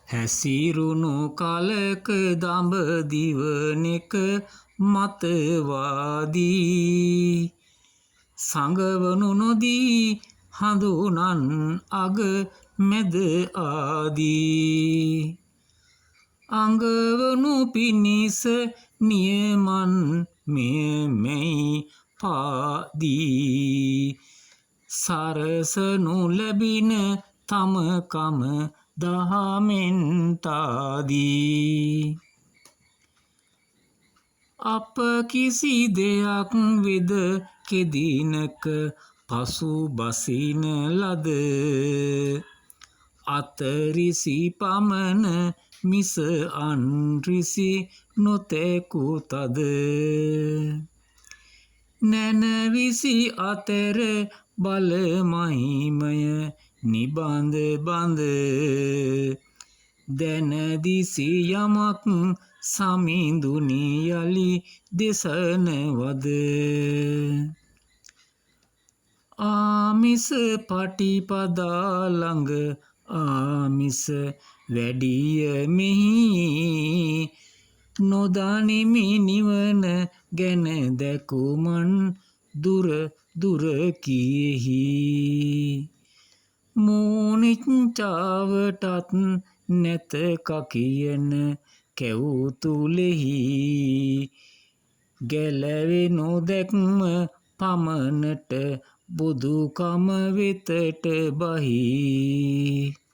හැසිරුණු කලක දඹදිවනෙක මතවාදී සඟවනු නොදී හඳුනන් අග මැද ආදී අඟවනු පිණිස නියමන් මෙය මැයි පාදී සරසනු ලැබින තමකම දහමෙන් තාදී. අප කිසි දෙයක් වෙද කෙදිනක පසු බසින ලද අතරිසි පමණ මිස අන් රිසි නොතැකුතද නැනවිසි අතර බල මහිමය නිබඳ බඳ දැනදිසි යමක් සමිඳුනි යලි දෙසනවද. ආමිස පටිපදා ළඟ ආමිස වැඩිය මෙහි නොදනිමි නිවන ගැන දැකුමන් දුර දුර කියෙහි. මූනිච්චාවටත් නැත කකියන කැවුතුලෙහි ගැලවෙනු දැක්ම පමණට බුදුකම වෙතට බහී.